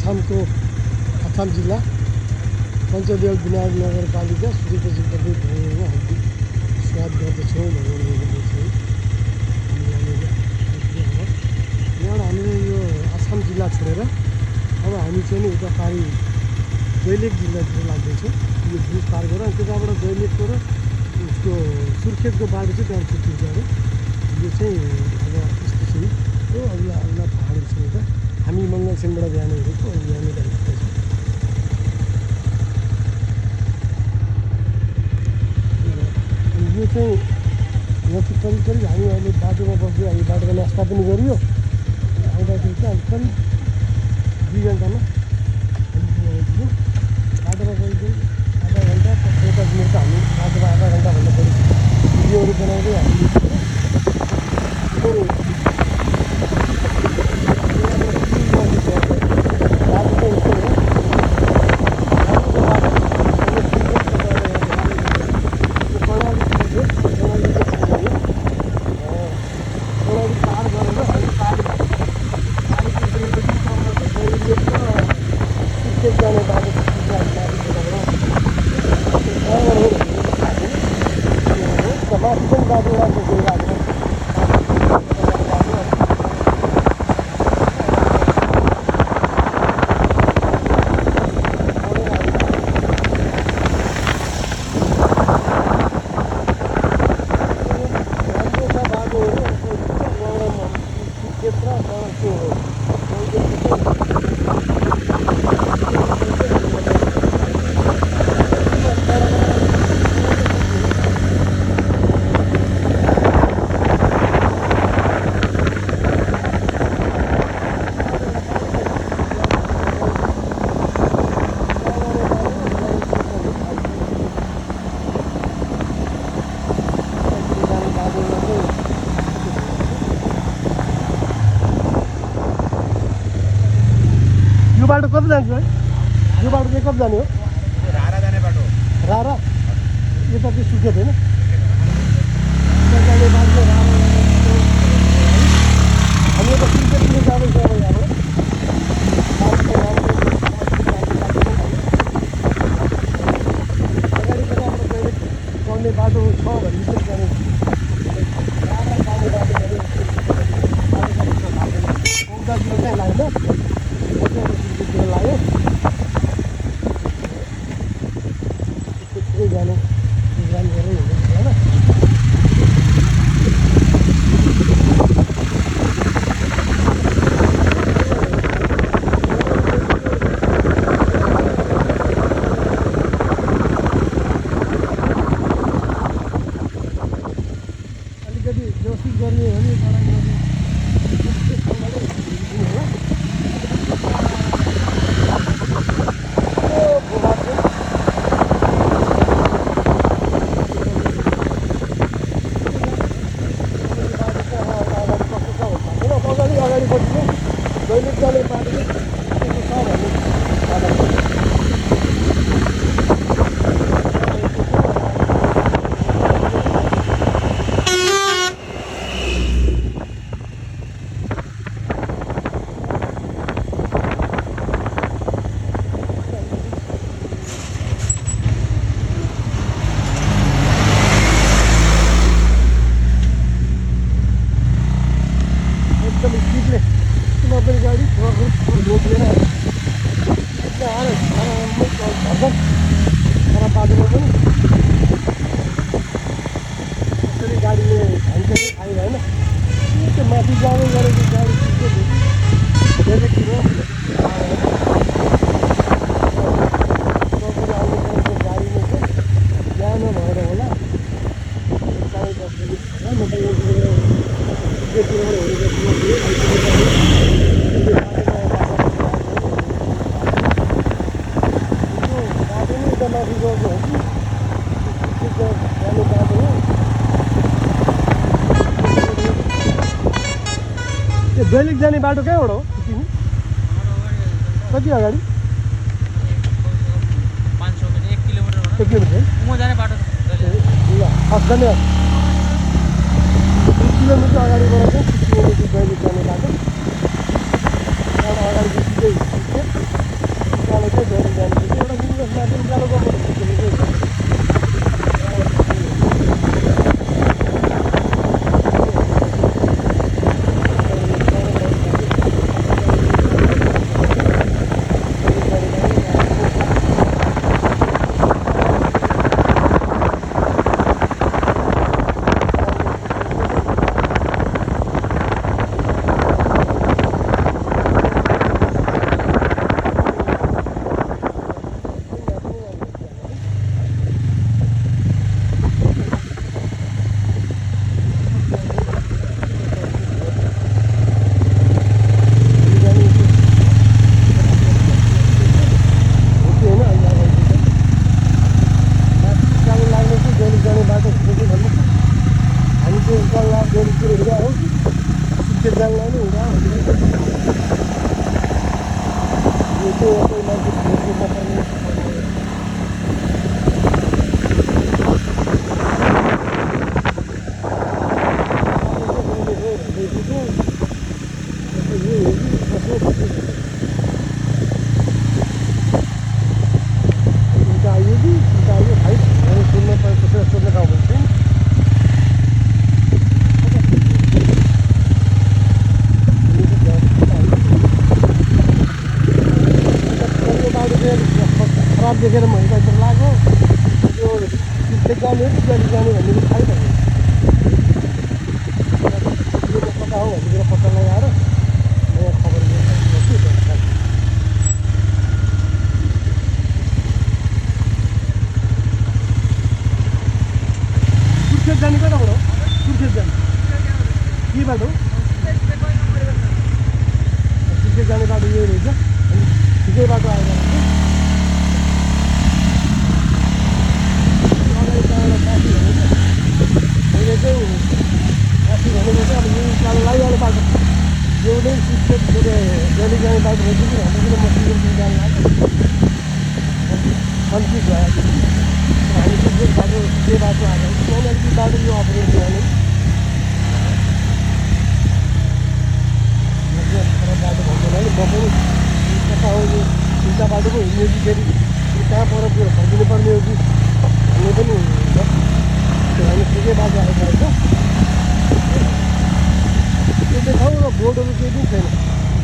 अछाम जिल्ला पञ्चदेव विनायक नगरपालिका सूर्यपछि गर्दै भूमिमा हामी स्वाद गर्दछौँ भनेर चाहिँ यहाँबाट हामीले यो आसाम जिल्ला छोडेर अब हामी चाहिँ उता पारि दैलेख जिल्लातिर लाग्दैछौँ। यो ब्रिज पार गरेर अनि त्यताबाट दैलेखको र उसको सुर्खेतको बाटो चाहिँ त्यहाँ छुट्टिन्छ अरे। यो चाहिँ अब यस्तो छ यो अग्ला अग्ला पाहाडहरू छ यता। हामी मङ्गलसेनबाट जाने हेरेको अनि यहाँनिर आइपुग्दैछौँ। यो चाहिँ यहाँ चाहिँ करिब हामी अहिले बाटोमा बस्यो। हामी बाटोमा नास्ता पनि गरियो। आउँदाखेरि चाहिँ करिब 2 घन्टामा आइपुग्यो। बाटोमा करिब आधा घन्टा 45 मिनट त हामी बाटोमा आधा घन्टाभन्दा बढी भिडियोहरू बनाउँदै हामी यो बाटो कता जान्छ है? यो बाटो चाहिँ कता जाने हो? रारा जाने बाटो। रारा यता चाहिँ सुर्खेत होइन? जाने बाटो रारा हामी यता सुर्खेततिर जाँदैछ अब यहाँबाट। अगाडि कताबाट चढ्ने बाटो छ भने चाहिँ जाने रारा जाने बाटो किलो चाहिँ लाग्दैन लाग्यो जानु प्रोग्राम गरेर हिँड्दैछ होइन। अलिकति जोसिस गर्ने हो नि दैनिक जाने बाटो चाहिँ छ भन्ने एकदम स्पिडले पनि गाडी रोकिएर खराब बाटोमा पनि कसरी गाडीले हान्छ कि थाहै भएन। त्यो माथि जाँदै गरेको गाडी दैलेखतिर आउनु गाडीले चाहिँ जानु भएर होला यो दैलेख जाने बाटो कहाँबाट हो? कति अगाडि? 500 मिटर 1 किलोमिटर 1 किलोमिटर म जाने बाटो। ल हस् धन्यवाद। 1 किलोमिटर अगाडिबाट चाहिँ दैलेख जाने बाटो। अगाडि कोही मान्छे भेट्नु नपर्ने आइयो कि आइयो भाइ सोध्न पर्यो कसैलाई सोध्न ठाउँ भन्छ खराब देखेर मैले त लाग्यो त्यो खेत जाने हो कि गली जाने भन्ने कुरो थाहै भएन पत्ता हो भन्ने कुरा पत्ता लगाएर म खबर गर्छु सुर्खेत जाने कताबाट हो सुर्खेत जाने के बाटो सुर्खेत जाने बाटो यही रहेछ अनि ठिकै बाटो आएर मैले चाहिँ साथी भनेको चाहिँ अब यो लागिहाल्ने बाटो यो नै सुर्खेत जहिले जाने बाटो रहेछ कि भन्दा किन म सिलगढी जानु लाग्यो कन्फ्युज भयो हामी सुर्खेत बाटो के बाटो आएको किनभने अलिकति बाटो यो अपरेट गर्ने खराब बाटो भएको हुनाले म पनि कता हो यो उल्टा बाटोको हिँड्ने कि फेरि कहाँ पर त्यो फर्किनु पर्ने हो कि भन्ने पनि हुन्छ त्यो हामी ठिकै बाटो आइरहेको त्यो ठाउँ र बोर्डहरू केही पनि छैन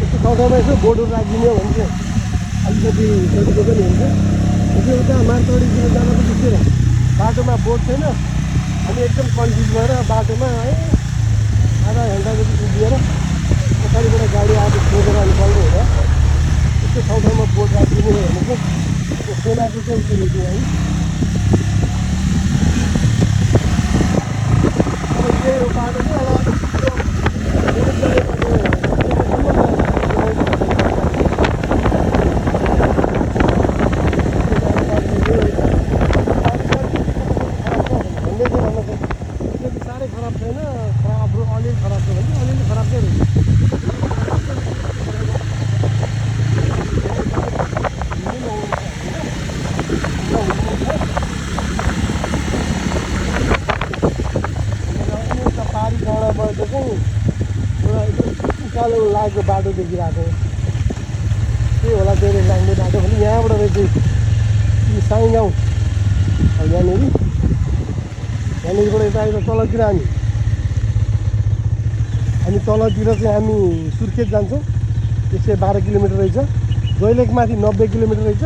यस्तो ठाउँ ठाउँमा यसो बोर्डहरू राखिदिने हो भने चाहिँ अलिकति सजिलो पनि हुन्छ त्यो उता मारतडीतिर जान पनि त्यस्तै भयो बाटोमा बोर्ड छैन हामी एकदम कन्फ्युज भएर बाटोमा है आधा घन्टा जति पुगिएर पछाडिबाट गाडी आएर खोजेर अनि बल्नु हुँदा यस्तो ठाउँ ठाउँमा बोर्ड राखिदिने हो भने चाहिँ त्यो सेनाको चाहिँ उयो है अब यो बाटो चाहिँ साह्रै खराब छैन खराब अलिअलि खराब छ भने अलिअलि खराब चाहिँ रहेछ पारी डाँडाबाट चाहिँ एउटा एकदम उकालो लागेको बाटो देखिरहेको के होला धेरै लाग्ने बाटो भने यहाँबाट रहेछ यो साई गाउँ यहाँनिरबाट यता आएर तलतिर हामी तलतिर चाहिँ हामी सुर्खेत जान्छौँ 112 किलोमिटर रहेछ दैलेखमाथि 90 किलोमिटर रहेछ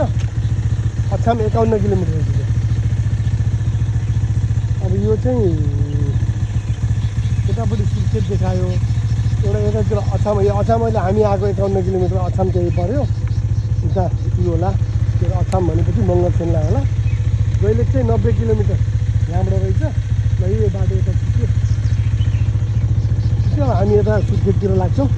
अछाम 51 किलोमिटर रहेछ अब यो चाहिँ यतापट्टि सुर्खेत देखायो एउटा यतातिर अछाम यो अछाम अहिले हामी आएको 51 किलोमिटर अछाम त्यही पऱ्यो उता यो होला त्यो अछाम भनेपछि मङ्गलसेनला होला दैलेख चाहिँ 90 किलोमिटर यहाँबाट रहेछ ल यो बाटो यता छिट्यो हामी यता सुर्खेततिर लाग्छौँ